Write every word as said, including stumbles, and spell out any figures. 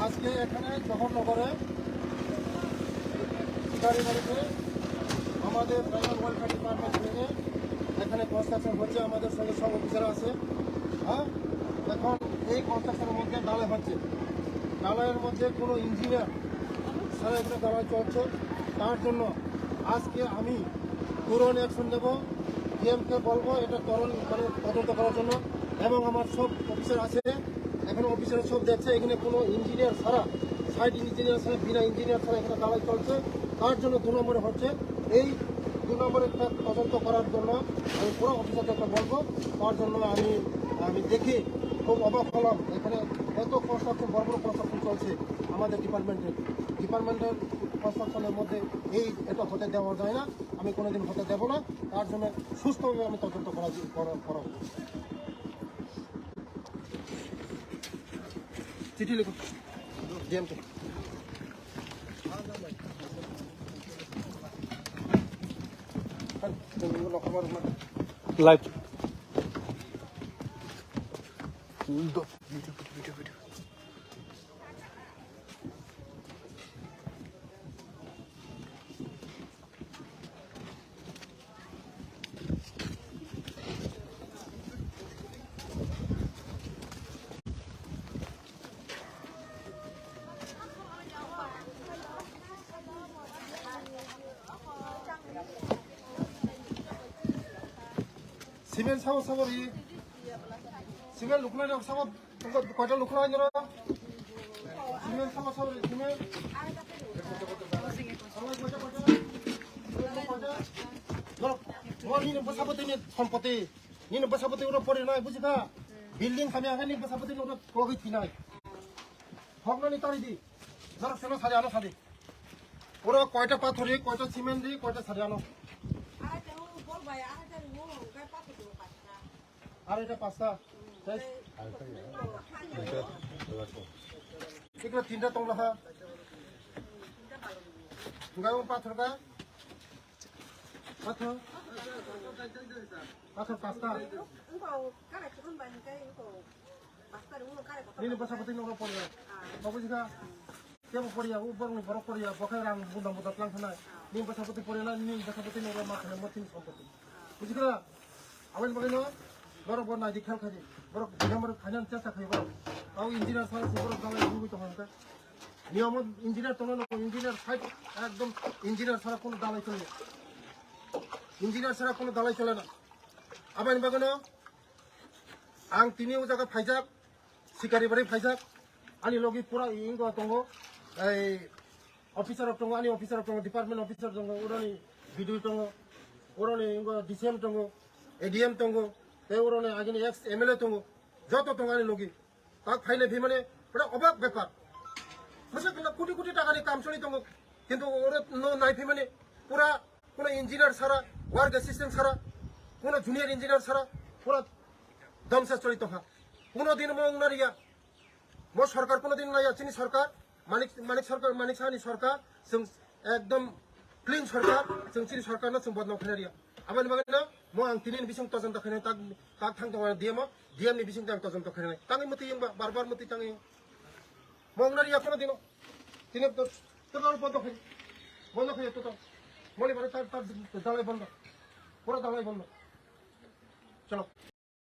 আজকে এখানে জহরনগরে শিকারিবাড়িতে আমাদের ট্রাইবাল ওয়েলফেয়ার ডিপার্টমেন্ট থেকে এখানে কনস্ট্রাকশন হচ্ছে, আমাদের সঙ্গে সব অফিসার আছে। হ্যাঁ, এখন এই কনস্ট্রাকশনের মধ্যে ঢালাই হচ্ছে, ঢালাইয়ের মধ্যে কোনো ইঞ্জিনিয়ার ছাড়া এখানে ঢালাই চলছে। তার জন্য আজকে আমি তুরন্ত অ্যাকশন নেব, ডিএমকে বলবো এটা তরল মানে তদন্ত করার জন্য, এবং আমার সব অফিসার আছে, এখানে অফিসার সব দেখছে, এখানে কোনো ইঞ্জিনিয়ার ছাড়া, সাইট ইঞ্জিনিয়ার ছাড়া, বিনা ইঞ্জিনিয়ার ছাড়া এখানে ঢালাই চলছে। তার জন্য দু নম্বরে হচ্ছে এই দু নম্বরে একটা তদন্ত করার জন্য আমি পুরো অফিসারকে একটা বলবো। তার জন্য আমি আমি দেখে খুব অবাক হলাম, এখানে এত কনস্ট্রাকশন, বড় বড় কনস্ট্রাকশন চলছে আমাদের ডিপার্টমেন্টের ডিপার্টমেন্টের কনস্ট্রাকশনের মধ্যে এই এটা হতে দেওয়া যায় না। আমি কোনোদিন হতে দেবো না। তার জন্য সুস্থভাবে আমি তদন্ত করা করা- করাবো। চিঠি লিখো DMK. Live. Cement sabo sabo ri. Cement luknai rok sabo, tongkol koita luknai noro. Cement sabo sabo ri, cement. Sabo koita koita. Sabo koita. Noro, noro nini bwsabo tini sompoti. Nini bwsabo tini oro pori nai, buji kha? Building kami aga nini bwsabo tini oro kogwi thinai. Hoknani tari di. Noro seno sari ano sari. Oro koita pathor ri, koita cement ri, koita sari ano. Ar eta pasta. Tei. Ikra tinta tong laha. Enggak, pathor ka? Pathor. Pathor pasta. Nini bwsapoti noro poriya. Babu jika. Kebo poriya, u borokni borok poriya, bo khe rang bunda bunda tlang thanai. Nini bwsapoti poriya na, nini bwsapoti noro ma khana mo tini sompoti. Bujikha? Aboni bagwi no, borok bo naidi khel khaidi. Borok number khaina chesta khai borok. Tao engineer sara si borok dalai bugwi tongo hwnkhe. Niyamo engineer tongo no, engineer side ekdom engineer sara kono dalai chole na. Engineer sara kono dalai chole na. Aboni bagwi no, ang tini o jaga phaijak, Sikaribari phaijak, ani logi pura ingo tongo, ei officer rok tongo, ani officer rok tongo, department officer tongo, uroni B D O tongo, uroni ingo D C M tongo, A D M tongo, tei uroni agini ex M L A tongo, joto tongo ani logi. Tak phainai phimani pura obak bepar. Masa kena koti koti taka ni kam choli tongo, kintu oro no nai phimani pura Kuno engineer sara, work assistant sara, kuno junior engineer sara, pura damsa choli tongkha. Kuno din mo wngna riya. Mo sarkar kuno din naiya, chini sarkar, Manik, Manik sarkar, Manik Sahani sarkar, chwng ekdom clean sarkar, chwng chini sarkar no chwng bodnam khaina riya. Aboni bagwi no mo ang tini ni bising todonto khainai, tak, tak thang tongo D M o, D M ni bising tang todonto khainai. Tangwi mwtwi wngba, bar bar mwtwi tangwi. Mo wngna riya kuno dino. Tini to, to, to, bondo khai. Bondo khai to, to. Moli bare tar, tar, dalai bondo. Pura dalai bondo. Chalo.